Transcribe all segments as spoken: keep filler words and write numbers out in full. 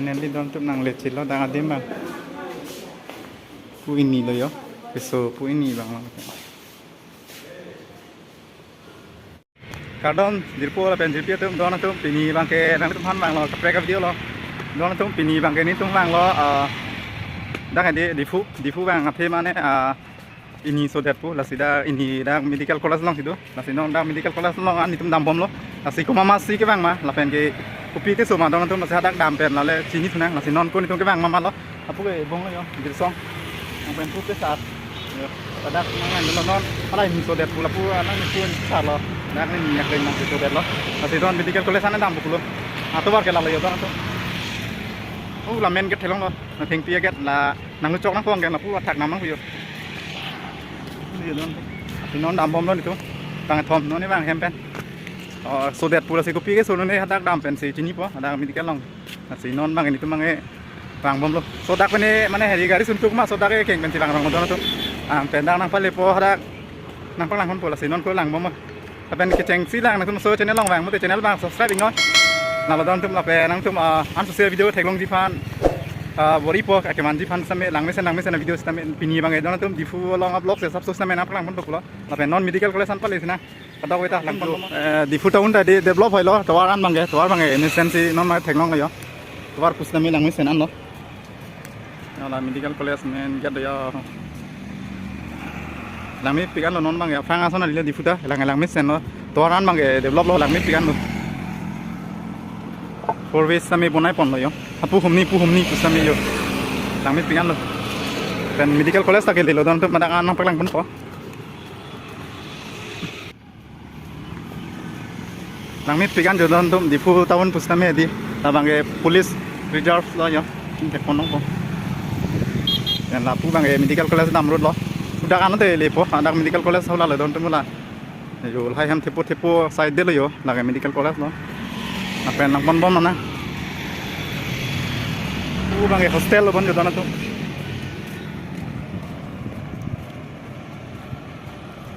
Neli don atum nang lechilo dang adim bang. Pu ini lo yo. Keso pu ini bang lo. Kardom jirpo lapen jirpi atum, don atum, pini bangke nanglitum aphan vanglo kaprek a-video lo. Don atum, pini bangke nelitum vanglo, ah, dang adi Diphu, Diphu bang aphi mane, ah, ini sodet pu, lasi dak ini dak medical college alongsi do. Lasi non dak medical college along an nelitum dambomlo. Lasi komat masi kevang ma, lapen ke kopi keso ma don atum, lasi hadak dam pen lale chini thunang, lasi non ko nelitum kevang ma ma lo. Lapu ke bong lo yo, Dirsong. Nang pen pu ke sat. Yo, hadak nang nang lo non, hala ini sodet pu lapu, nang ini pu sat lo. Dak ini nang kena nang sodet lo. Lasi don medical college an dam pu lo. Atovar ke lalo yo don atum. Oh, la main gate theklong lo. Nang thengpi a-gate la nangluchok nangkong ke lapu athak nam nang yo. Yo don. Lasi non dambomlo nelitum. Bang thom non ni bang hem pen. Oh, sodet pu lasi kopi keso non ni hadak dam pensi chinipo, hadak medical along. Lasi non bang nelitum bang vangbomlo. Sodak pen mane hari gari suntuk ma sodak ekeng pensi vangbom don atum. Ang pen dak nangpalepo hadak nangpaklang ponpo, lasi non ko langbom ma. Lapen kechengsi lang nangtum laso channel along vang mate channel bang subscribe iknon. Lalo don atum lapen nangtum, ah, an social video theklongji aphan, ah, bor-ipo kemanji aphan sitame langmesen langmesen a-video sitame pini bangke don atum Diphu along a-vlog si asapso sitame nangpaklang ponpo lo. Lapen non medical college an pale sina. Kadokave ta lang. Eh, Diphu town ta di develop hoilo, tovar an bangke, tovar bangke, ini sensi non ma theklong yo. Tovar pu sitame langmesen an lo. Yo la medical college main gate yo. Langmepik an lo non bangke, aphrang ason alile Diphu ta, lang langmesen lo. Tovar an bangke develop lo, langmepik an lo. Four way sitame bonai ponlo yo. Apu humni, pu humni pu sitame yo. Langmepik an lo. Pen medical college ta kelelo don atum, hadak an nangpaklang ponpo. Langmepik an jo don atum, Diphu town pu sitame di, labangke police reserve lo yo, thek ponlongpo. Yo lapu bangke medical college dam road lo. Hadak an te lepo, hadak medical college hala le don atum la. Yo lahai hem thepo thepo side de lo yo, lake medical college lo. Lapen nangponbom nang. Pu bangke hostel lo bon jo don atum.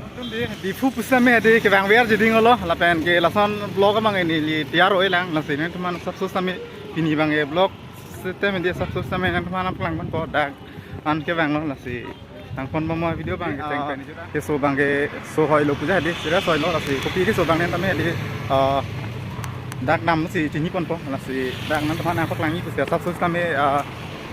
Atum di, Diphu pu sitame di kevang ver jeding lo, lapen ke lason vlog abang neli tiyar oi lang, lasi nangtum aphan asapso sitame pini bangke vlog sitame di asapso sitame nangtum aphan nangpaklang ponpo, dak an kevang lo, lasi nangponbom ma video bang kecheng pen. Keso bangke so hoilo pu ja di, serious hoilo, lasi kopi keso bang nang tame di, ah, dak damsi chini ponpo, lasi dak nangtum aphan nangpaklangji pusi asapso sitame, ah,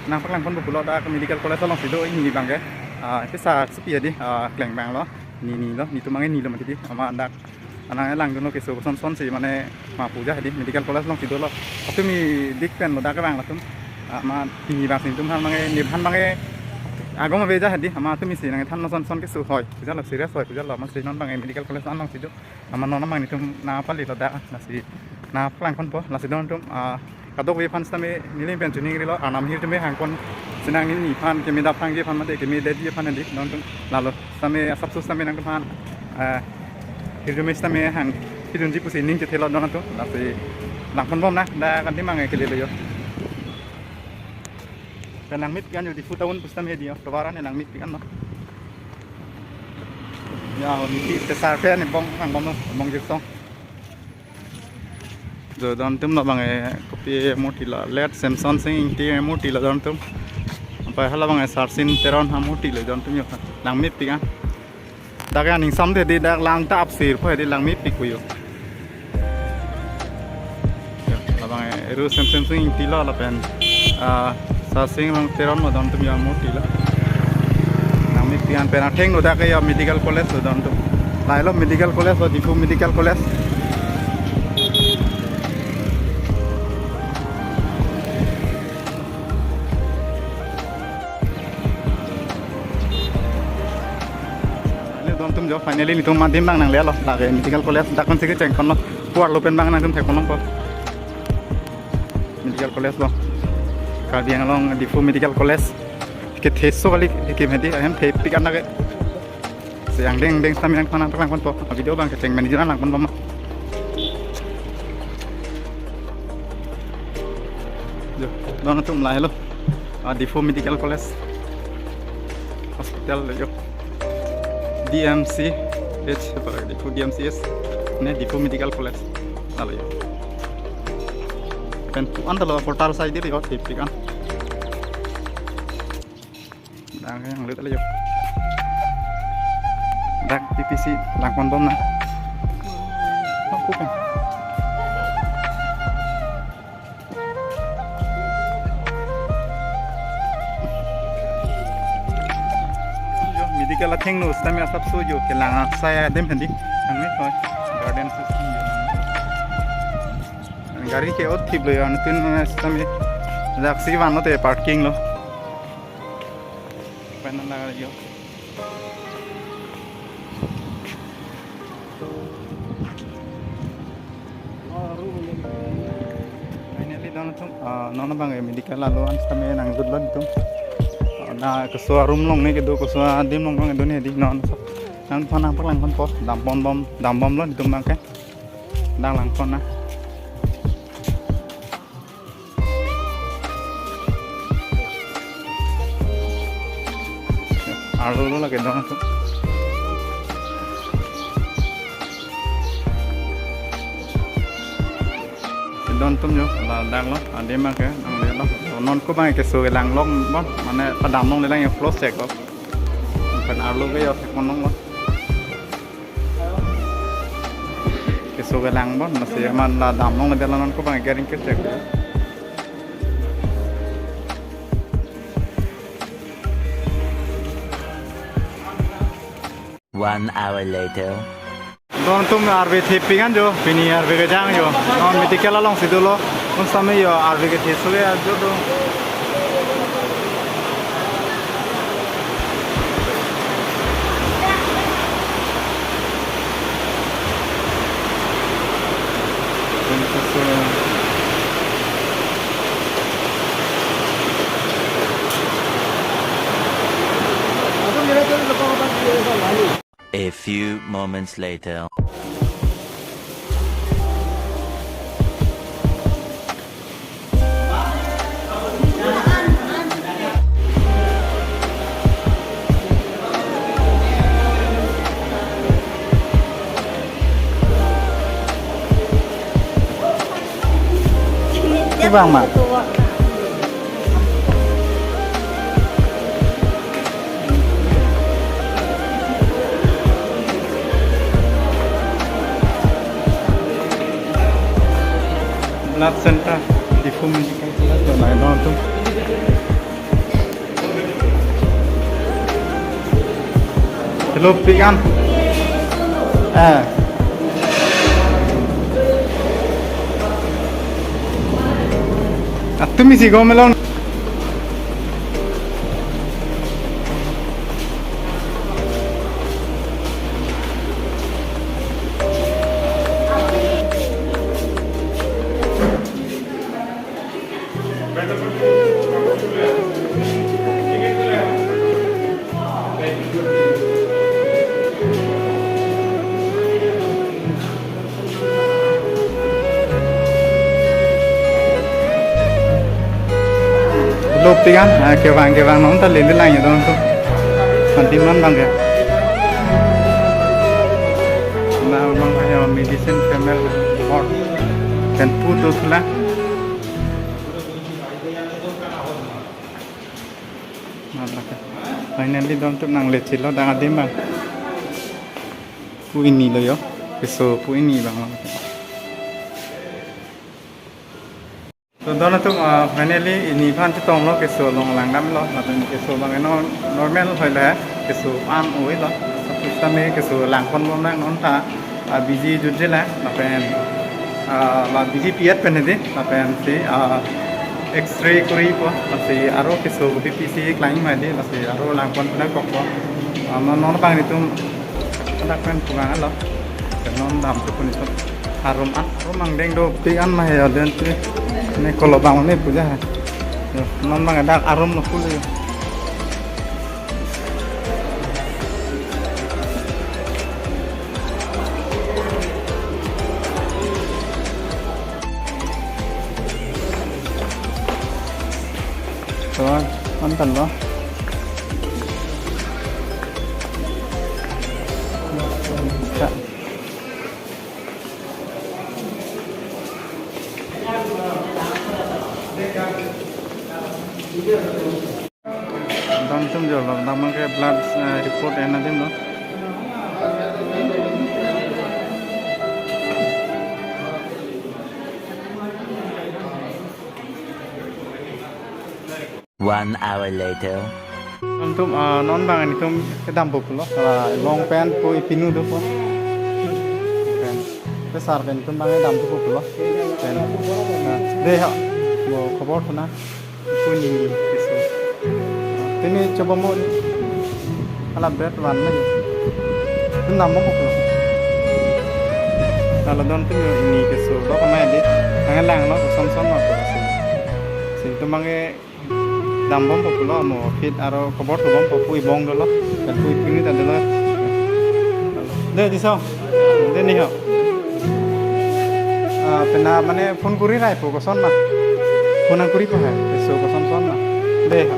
nangpaklang ponpo pulo, dak medical college alongsi do ini bangke. Ah, pisa sepi ya di, ah, kleng bang lo. Ni ni lo, nelitum bangke ni lo mati di. Amat dak anang elang dunlo keso koson sonsi mane ma pu ja di, medical college alongsi dolo. Atumi dik pen lo dak kevang latum. Amat pini bangsi nelitum aphan bangke, neli aphan bangke agom ave ja di. Amat atumsi nangthan lo son son keso hoi pu ja lo, serious hoi pu ja lo, amatsi non bangke medical college alongsi do. Amat non bang nelitum nangpale lo dak, lasi nangpaklang ponpo, lasi don atum, ah, kadokave aphan sitame neli pen choningri lo, Arnam ahirjume hangpon sinang, neli aphan keme dap hangji aphan mate keme detji aphan di don atum, lalo sitame asapso sitame nangtum aphan, ah, ahirjume sitame hang hidunji pusi ning chethelo don atum, lasi langponbom nang, dak adim bangke kelelo yo. Pen langmepik an yo, Diphu town pu sitame di yo, tovar an langmepik an lo. Ya, ho neli tesar pen bong, bang bong lo, bong Dirsong. Jo don atum labangke kopi murti lo, late Semson Sing Ingti murti lo don atum. Apai hala bangke Sarsin Teron amurti lo don atum yo. Langmepik an. Dak ya ning sam de di, dak lang ta apsir po di, langmepik pu yo. Ya, labangke eru Semson Sing Ingti lo lapen, ah, Sarsing Rong Teron lo don atum ya murti lo. Langmepik an pen atheng lo dak ya medical college lo don atum. Lahelo medical college lo, Diphu Medical College. Lahelo don atum jo, finally nelitum adim bang nanglelo. Lake medical college dak pensi kecheng ponlo. Pu arlo pen bang nangtum thek ponlongpo. Medical College lo. Karbi Anglong Diphu Medical College. Kethe so kali, kekim hedi, ahem thepik an lake. Si angdeng angdeng sitame nangphan nangpaklang ponpo. Video bang kecheng manager an lang ponpo ma. Jo, don atum lahelo. Ah, Diphu Medical College. Hospital lo jo. D M C H, apa lagi Diphu D M C H. Ne Diphu Medical College. Lalo jo. Pen pu-an ta lo portal side dei yo, thepik an. Dak yang lut lo yo. Dak P P C langpon bom nang. Oh, pu pen. Yo, medical athengno sitame asapso yo kelang asai adim handi. Ang ni hoi. Garden system yo. Gari ke-ot thip lo yo, anuttin sitame. Jaksi vanlo te parking lo. Pen la yo. Finally, don atum, ah, non abang medical alo an sitame nanglut lo netum. Ah, na keso a-room along ne kedo, keso adim along ne kedo ne di non. Nangphan nangpaklangponpo, dampon bom, dam bomlo netum abang ke. Dak langpon nang. Arlo lo lake don atum. Si don atum yo, ladak lo, adim abang ke, nangle lo. Non ko abang keso kelang long bom, mane padam longle lang yo, close check lo. Pen arlo ke yo, check mon long lo. Keso kelang bom, masi man la dam longledet la non ko abang ke ring kechek. One hour later. Don atum arve thepik an jo, pini arve kejang jo. Non medical alongsi dolo, un sitame yo arve kethe suge ajo do. A few moments later. Kubang ma. Blood center, Diphu Medical College, donai don atum. Hello, pikan. Eh. Atum isi gom along. Lo pikan, ah, kevang kevang non ta lele lang ya dong tu. Nanti non bang ya. Nah, bang ya medicine female ward. Dan putus lah. Finally, don atum nangle chilo dang adim bang. Pu ini lo yo. Keso pu ini bang lo. To don atum, ah, finally ini aphan chetong lo, keso along langdam lo. Lapen keso bang no normal hoi le, keso an oi lo. Sitame keso langpon bom nang non ta. Ah, biji jutje la, lapen, ah, la biji pi-et pen hedi, lapen si, ah, X-ray koripo, lasi aro keso B P C klang ma hedi, lasi aro langpon pen kokpo. Ah, non non bang netum dak pen pulang lo. Non dam tu pun itu. Arum an, arum angdeng dopik an ma he aden tu. Ne kolo bang ne puja hai. Yo, non bang dak arum lo kuli. Tuan, nonton lo. Lo, damang ke blood, eh, report en adim lo. One hour later. Nangtum, ah, non bang nangtum kedampo pulo. Ah, long pant pu ipinu dopo. Pen, pesar pen nangtum bang dampo pulo. Pen, ah, dei ha. Mo khobor thuna. Pu ni keso. Tini choba mo ni. Hala bet wan na. Nangtum dampo pulo. Hala don tu ni keso. Lo kama di. Nanglang lo, son-son lo. Sin nangtum bang dampo pulo, mo fit aro khobor thubom pu ipibong dolo, pen pu ipinu ta dolo. Dei, dei so. Dei ni ho. Ah, pena mane phone kuri rai pu koson ma. Phone nangkuri pu hai. Keso koson son ma. Dei ho.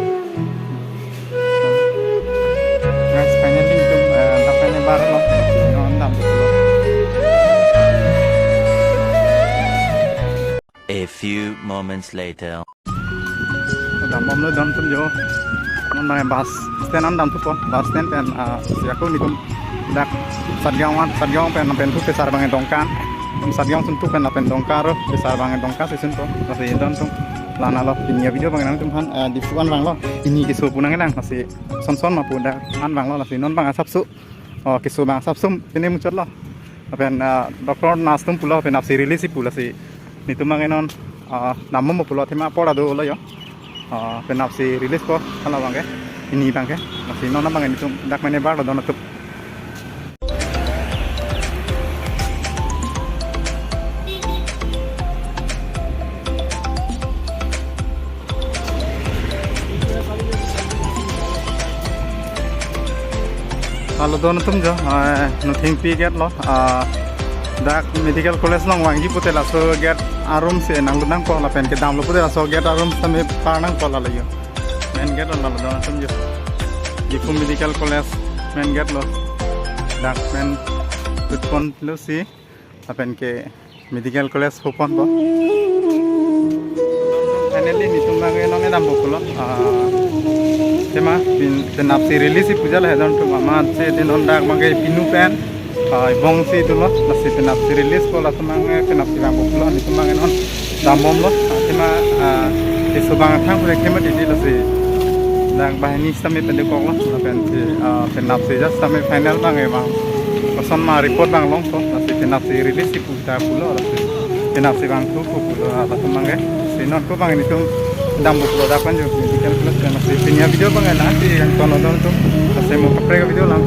Guys, finally nangtum, eh, dak pene bar lo. Non dampo pulo. A few moments later. Dambom lo don nangtum jo. Non bang bus stand an damthupo. Bus stand pen, ah, si ako nangtum dak Satgaon an, Satgaon pen pen thu pesar bang Dongka. Nangtum Satgaon sun thu pen pen Dongka ro, pesar bang Dongka si sunpo. Lasi don nangtum. La-an lo, pini avideo bang nangtumphan, ah, Diphu an vanglo. Pini keso pu nanglang, lasi son-son ma pu dak an vanglo, lasi non bang asapso. Oh, keso bang asapso pine muchotlo. Lapen, ah, doctor nurse atum pulo, penapsi release pu, lasi nangtum bang non, ah, dampo pulo, athema apor ado lo jo. Ah, penapsi release po, hala bang ke, pini bang ke. Lasi non bang nangtum dak mene bar lo don nangtum. Hala don nangtum jo, eh, Nothengpi gate lo, ah, dak medical college along vangji pute laso gate arum si nanglut nangpo, lapen kedam lo pute laso gate arum sitame par nangpo, lalo jo. Main gate lo, hala don nangtum jo. Diphu Medical College main gate lo. Dak pen tutpon lo si. Lapen ke medical college hopon po. Finally, nangtum bang non dampo pulo. Ah, athema pin, penapsi release pu jala he don nangtum, amat si din on dak bang ke pinu pen. Ah, ibong si dolo, lasi penapsi release po, latum bang ke penapsi dampo pulo, nangtum bang non dambom lo. Athema, ah, keso bang thang pura kema di di lasi. Dak banghini sitame pendekok lo, lapen si, ah, penapsi just sitame final bang ke bang. Koson ma report bang longpo, lasi penapsi release pu ta pulo, lasi penapsi vangthu pu pulo, ah, latum bang ke. Si non ko bang nangtum dampo pulo dak pen jo, medical college pen, lasi pini avideo bang ke la-an si nangtum lo don nangtum, lasi mo kaprek avideo lang.